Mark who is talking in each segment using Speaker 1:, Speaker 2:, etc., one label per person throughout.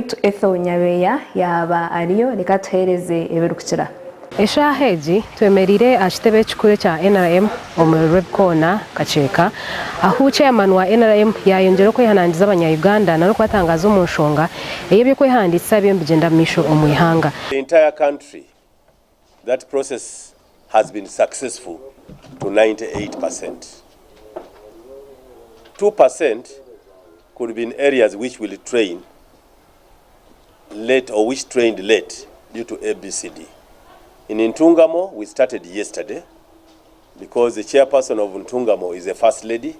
Speaker 1: Waitu Ethel Nyabeya yaaba ariyo reka atuheereze ebirikukira.
Speaker 2: Eshaaha egi twemereire aha kitebe ekikuru ekya NRM omuri Rwebikoona, Kakyeka, ahu Chairman wa NRM yayongyera okwehanangiriza abanya Uganda na n'okubatangaza omu nshonga ey'eby'okwehandiikisa biriyo nibigyenda omu maisho omu ihanga.
Speaker 3: The entire country that process has been successful to 98%. 2% could be in areas which will train late or which trained late due to ABCD. In Ntungamo, we started yesterday because the chairperson of Ntungamo is a first lady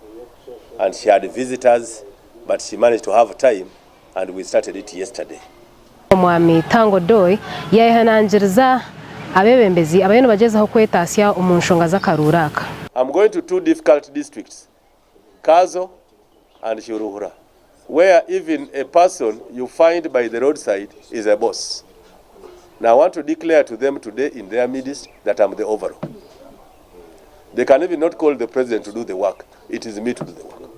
Speaker 3: and she had visitors, but she managed to have time and we started it yesterday.
Speaker 2: Omwami Tanga Odoi yayehanangiriza abeebembezi abariyo nibagyezaho kwetaasya omu nshonga z'akaruuru aka.
Speaker 3: I'm going to two difficult districts, Kazo and Kiruhura, where even a person you find by the roadside is a boss. Now I want to declare to them today in their midst that I'm the overall. They can even not call the president to do the work. It is me to do the work.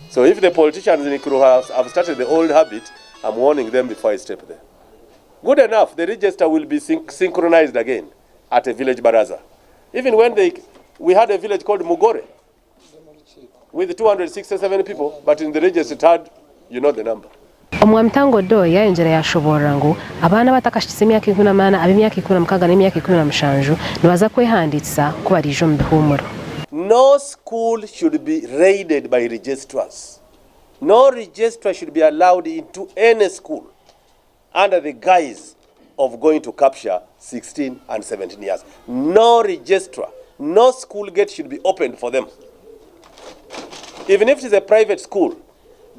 Speaker 3: So if the politicians in Kiruhura have started the old habit, I'm warning them before I step there. Good enough, the register will be synchronized again at a village baraza. Even when they, we had a village called Mugore with 267 people, but in the register it had, you know the number.
Speaker 2: Omwami Tanga Odoi yayongyera yashoboorora ngu abaana abatakahikise emyaka 18, ab'emyaka 16 n'emyaka 17 nibaza kwehandiikisa ku bariija omu bihuumuro.
Speaker 3: No school should be raided by registrars. No registrar should be allowed into any school under the guise of going to capture 16 and 17 years. No registrar, no school gate should be opened for them. Even if it is a private school,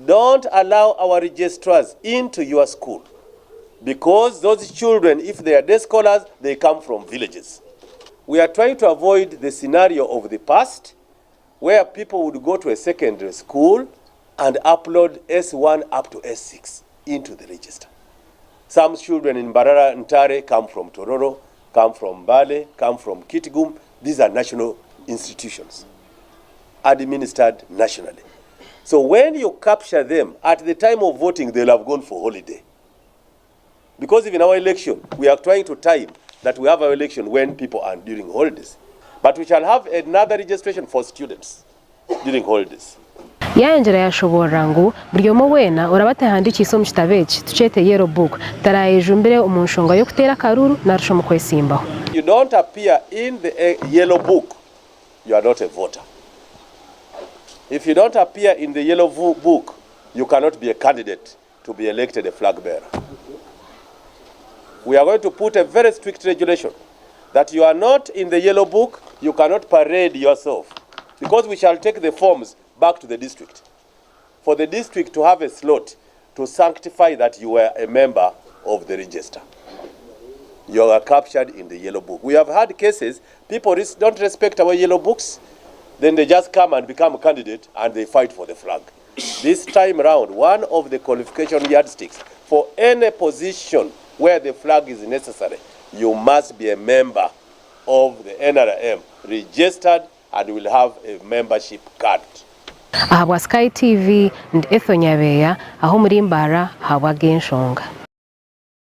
Speaker 3: don't allow our registrars into your school because those children, if they are day scholars, they come from villages. We are trying to avoid the scenario of the past where people would go to a secondary school and upload S1 up to S6 into the register. Some children in Mbarara and Ntare come from Tororo, come from Mbale, come from Kitgum. These are national institutions administered nationally. So when you capture them, at the time of voting, they'll have gone for holiday. Because even our election, we are trying to time that we have our election when people are during holidays. But we shall have another registration for students during holidays.
Speaker 2: Yayongyera yashoboorora ngu buri omwe weena oraba atehandiikiise omu kitabo eki tukyete Yellow Book tarayejumbire omu nshonga y'okuteera akaruuru narishi omu kwesimbaho.
Speaker 3: You don't appear in the yellow book, you are not a voter. If you don't appear in the yellow book, you cannot be a candidate to be elected a flag bearer. We are going to put a very strict regulation that you are not in the yellow book, you cannot parade yourself, because we shall take the forms back to the district. For the district to have a slot to sanctify that you were a member of the register. You are captured in the yellow book. We have had cases, people don't respect our yellow books, then they just come and become a candidate and they fight for the flag. This time round, one of the qualification yardsticks for any position where the flag is necessary, you must be a member of the NRM, registered and will have a membership card.
Speaker 2: Ahabwa Sky TV, ndi Ethel Nyabeya aha omuri Mbarara ahabw'Agenshonga.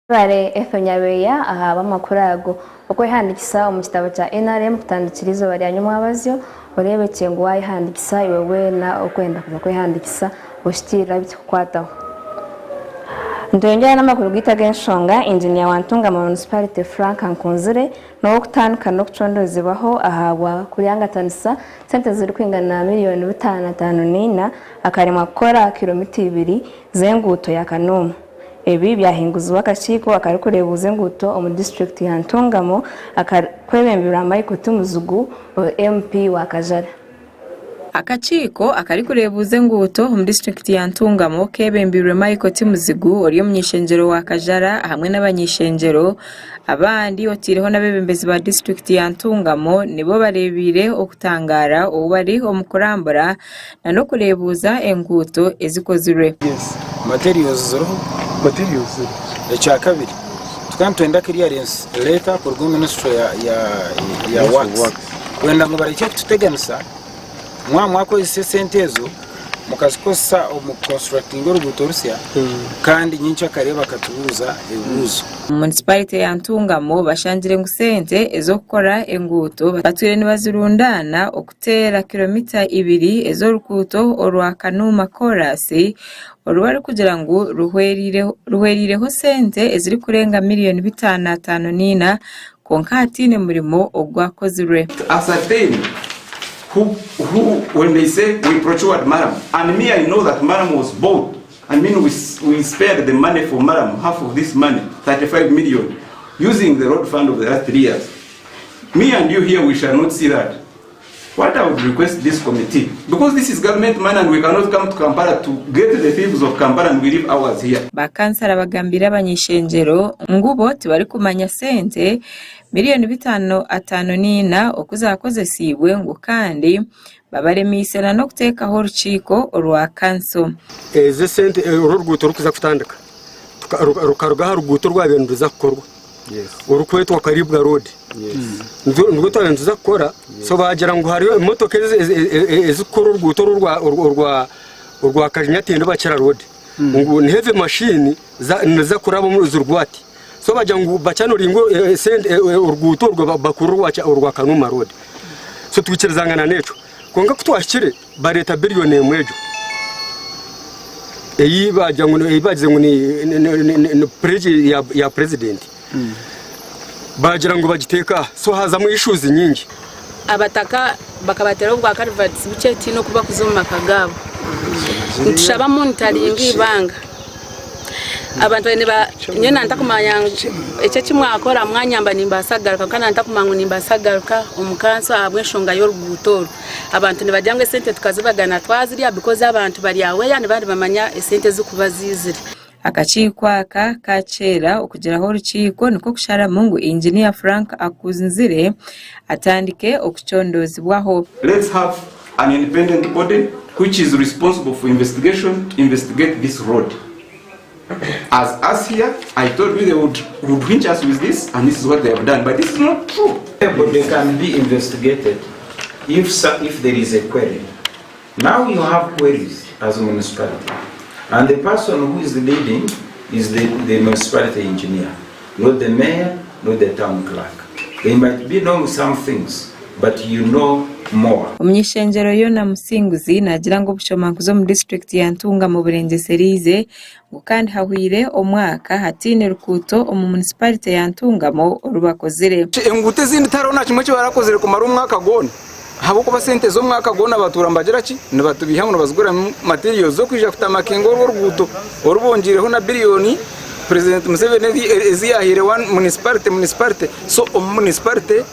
Speaker 1: Mwebare Ethel Nyabeya aha bw'amakuru ago. Okwehandikisa omu kitabo kya nrm kutandikire eizooba rya nyomwabazyo, oreebekye ngu wayehandikisa iwe weena okwenda kuza kwehandikisa ohikiirire abikikukwataho. Nitweyongyera n'amakuru gaitu ag'enshonga, Engineer wa Ntungamo Municipality Frank Nkunzire n'ow'okutandika n'okucondozibwaho ahabwa kuryangatanisa sente zirikwingana miriyoni bitaano ataano n'eina akaremwa kukora kiromita ibiri z'enguuto ya Kanooma. Ebi byahinguzibwa akakiiko akarikureebuuza enguuto omu disiturikiti ya Ntungamo akarikwebemberwa Michael Timuzigu, MP wa Kajara.
Speaker 4: Akakiiko akarikureebuuza enguuto omu disiturikiti ya Ntungamo keebembeirwe Michael Timuzigu ori omuny'eishengyero wa Kajara hamwe n'abany'eishengyero abandi otaireho n'abeebembezi ba disiturikiti ya Ntungamo nibo bareebiire okutangaara obu bari omu kurambura n'okureebuuza enguuto ezikozirwe.
Speaker 5: Materials ziriho.
Speaker 6: Materials ziriho.
Speaker 5: Ekyakabiri tukaba nitwenda clearance letter kuruga omu ministry ya, ya, ya works kwenda ngu barekye kututeganisa mwaba mwakozesa esente ezo. Mukazikozesa omu kukonstructinga oruguuto rusya kandi nyenkyakare bakatubuuza ebibuuzo.
Speaker 4: Munisiparite ya Ntungamo bashangire ngu sente ez'okukora enguuto batwire nibazirundaana okuteera kilomita ibiri ez'oruguuto orwa Kanuma Koraasi oru barikugira ngu ruhwereireho sente ezirikurenga miriyoni 554 kwonka hataine murimo ogwakozirwe.
Speaker 6: To ascertain who, who when they say we procured murram and me I know that murram was bought I mean we, we spared the money for murram half of this money 35 million using the road fund of the last 3 years. Me and you here, we shall not see that. What I would request this committee, because this is government money and we cannot come to Kampala to get the thieves of Kampala and we leave ours here.
Speaker 4: Bakansara bagambire abany'ishengyero ngu bo tibarikumanya sente 554,000,000 oku zaakozesiibwe ngu kandi babaremiise n'okuteekaho orukiiko orwa kanso.
Speaker 7: Ezi esente oru oruguuto rukuza kutandika rukaruga aha ruguuto orwabaire niruza kukorwa orukwetwa Karibwa Road nirwo twabaire nituza kukora. So baagira ngu hariyo emotoka ezikukora oruguuto oru orwa Kajinya-Tendo Bakira Road ngu ni heavy machine niza kuraba omu zirwati, so bagira ngu bacanoringe oruguuto orwo bakore orwa Kanuma Road. So twikirizangana n'ekyo, kwonka ku twahikire bareeta 1 billion egyo ei bagira ngu ei bagize ngu ni pledge ya president, bagira ngu bagiteeke aha, so hazamu issues nyingi.
Speaker 8: Abataka bakabateraho obwa culverts bukye, tihaine oku bakuza omu maka gaabo. Nitushaba monitoringa eibanga. Abantu nyowe nantakumanya ngu eki eki mwakora mwanyamba nimbaasa kugaruka, kwonka nantakumanya ngu nimbaasa kugaruka omu kanso ahabw'enshonga y'oruguuto oru. Abantu nibagira ngu esente tukazibagana twazirya because abantu bari aware nibaba nibamanya esente ezirikuba ziizire.
Speaker 4: Akakiiko aka kakyera okugiraho orukiiko nikwo kusharamu ngu Inginiya Frank Akunzire atandike okucondoozibwaho.
Speaker 6: Let's have an independent body which is responsible for investigation to investigate this road. As us here, I told you they would winch us with this, and this is what they have done. But this is not true.
Speaker 5: But they can be investigated if there is a query. Now you have queries as a municipality, and the person who is leading is the municipality engineer, not the mayor, not the town clerk. They might be knowing some things, but you know more.
Speaker 4: Omuny'ishengyero Yona Musinguzi naagira ngu obushomankuzi omu disiturikiti ya Ntungamo burengyeseriize ngu kandi hahwire omwaka hataine rukuuto omu munisiparite ya Ntungamo orubakozire.
Speaker 6: Enguuto ezindi tihariho na kimwe eki barakozire kumara omwaka gwona ahabw'okuba sente z'omwaka gwona batuura nibagira ki? Nibatubiiha ngu nibaziguramu materials z'okwija kutamakinga orwo oruguuto oru bongiireho na biriyoni President Museveni ezi yaahaire one municipality municipality. So omu municipality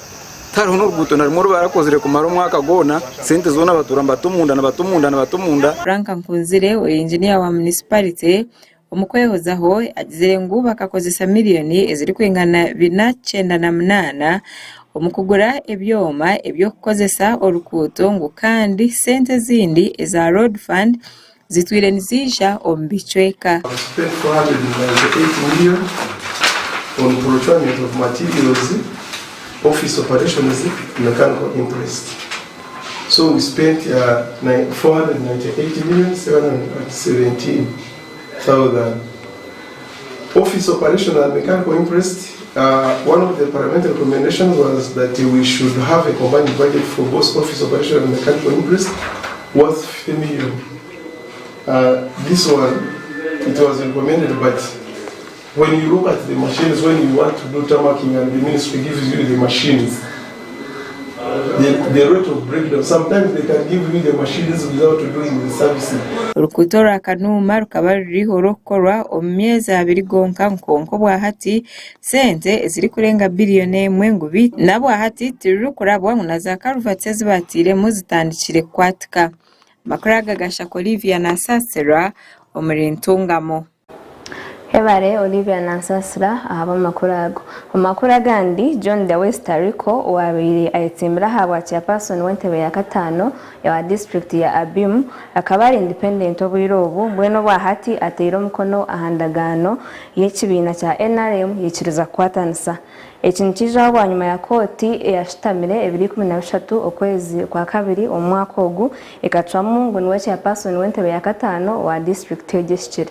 Speaker 6: tihariho n'oruguuto na rumwe oru barakozire kumara omwaka gwona, sente zoona batuura nibata omunda nibata omunda nibata omunda.
Speaker 4: Frank Nkunzire ori inginiya wa munisiparite omu kwehozaho agizire ngu bakakozesa miriyoni ezirikwingana 498 omu kugura ebyoma eby'okukozesa orukuuto ngu kandi sente ezindi eza road fund zitwire niziija omu bicweka.
Speaker 9: Spent 498 million on procurement of materials, office operations, mechanical interest. So we spent 498 million 717,000. Office operation and mechanical interest, one of the parliamentary recommendations was that we should have a combined budget for both office operation and mechanical interest worth 50 million. This one, it was recommended, but when you look at the machines, when you want to do tarmacking and the ministry gives you the machines, the rate of breakdown, sometimes they can give you the machines without doing the servicing.
Speaker 4: Orukuuto rwa Kanuuma rukaba ruriho orw'okukorwa omu myezi abiri gonka kwonka obwahati sente ezirikurenga 1 biliyoni ngu nabwahati tirurikurabwa ngu na za karuvatsi ezi batairemu zitandikire kukwatika. Amakuru aga gashaka Olivia Nasasira omuri Ntungamo.
Speaker 1: Ebare Olivia Nansasira ahabw'amakuru ago. Omu makuru agandi, John The West Ariko owaabaire ayetsimbire ahabwa Chairperson w'entebe ya kataano ewa disiturikiti ya Abim akaba ari independent obwire obu mbwenu obwahati ateire omukono aha ndagaano y'ekibiina kya NRM yaikiriza kukwatanisa. Eki nikiijaho bwanyima ya kooti eyashutamire ebiro 13 okwezi Okwakabiri omu mwaka ogu ekacwamu ngu niwe Chairperson w'entebe ya kataano owa disiturikiti egi ehikire.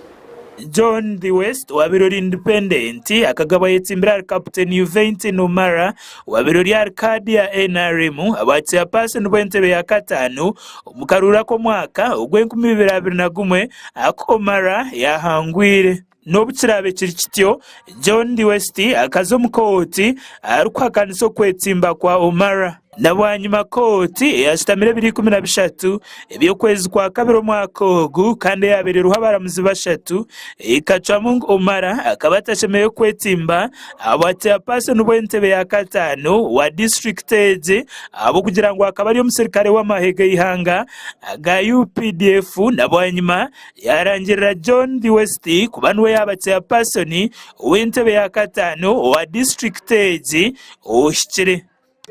Speaker 10: John The West owabaire ori independent akagabwa ayetsimbire ahari Captain Yuventi Numara owabaire ori ahari kaadi ya NRM aba Chairperson bw'entebe ya kataano omu karuuru ak'omwaka ogw'enkumi ibiri abiri na gumwe aku Omara yahangwire. N'obu kiraabe kiri kityo, John The West akaza omu kooti arikuhakanisa okwetsimba kwa Omara. Na bwanyima kooti eyashutamire ebiro 13 eby'okwezi kwa kabiri omwaka ogu kandi eyabaire eriho abaramuzi bashatu ekacwamu ngu Omara akaba atashemereire kwetsimba ahabwa chairperson bw'entebe ya kataano wa disiturikiti egi ahabw'okugira ngu akaba ari omusirikare w'amahe g'eihanga aga UPDF na bwanyima yarangirira John The West kuba niwe yaaba chairperson w'entebe ya kataano owa disiturikiti egi ohikire.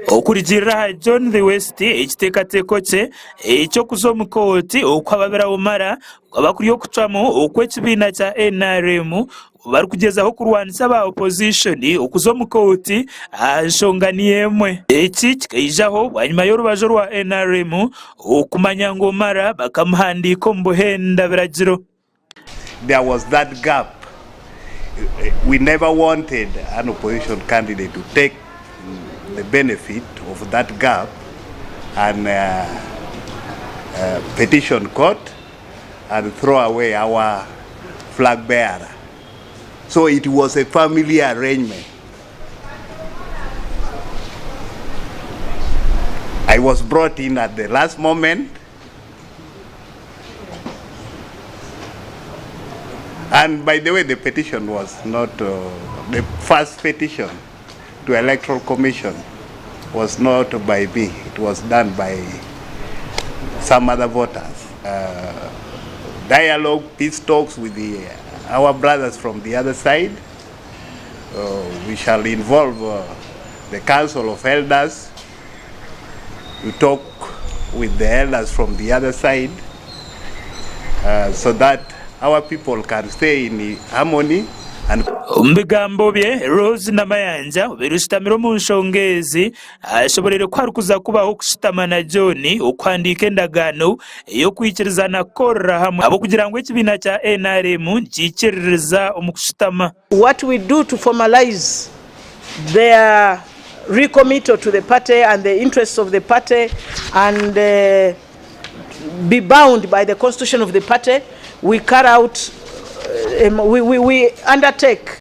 Speaker 10: Okurugiirira aha John The West, ekiteekateeko kye eky'okuza omu kooti okuhababira Omara kukaba kuri okucwamu okw'ekibiina kya NRM barikugyezaho kurwanisa aba opposition okuza omu kooti aha nshonga niyo emwe. Eki kikaijaho bwanyima y'orubaju orwa NRM okumanya ngu Omara bakamuhandiika omu buhenda biragiro.
Speaker 11: There was that gap. We never wanted an opposition candidate to take the benefit of that gap and petition court and throw away our flag bearer. So it was a family arrangement. I was brought in at the last moment. And by the way, the petition was not, the first petition to Electoral Commission was not by me. It was done by some other voters. Dialogue, peace talks with our brothers from the other side. We shall involve the Council of Elders to talk with the elders from the other side so that our people can stay in harmony and
Speaker 10: Omu bigambo bye, Rose Namayanja obaire oshutamire omu nshonga ezi ashoboreire ku harikuza kubaho okushutama na John okuhandiika endagaano ey'okwikirizana kukorera hamwe ahabw'okugira ngu ekibiina kya NRM nikiikiririza omu kushutama.
Speaker 12: What we do to formalize their recommittal to the party and the interests of the party and be bound by the constitution of the party, we carry out, we undertake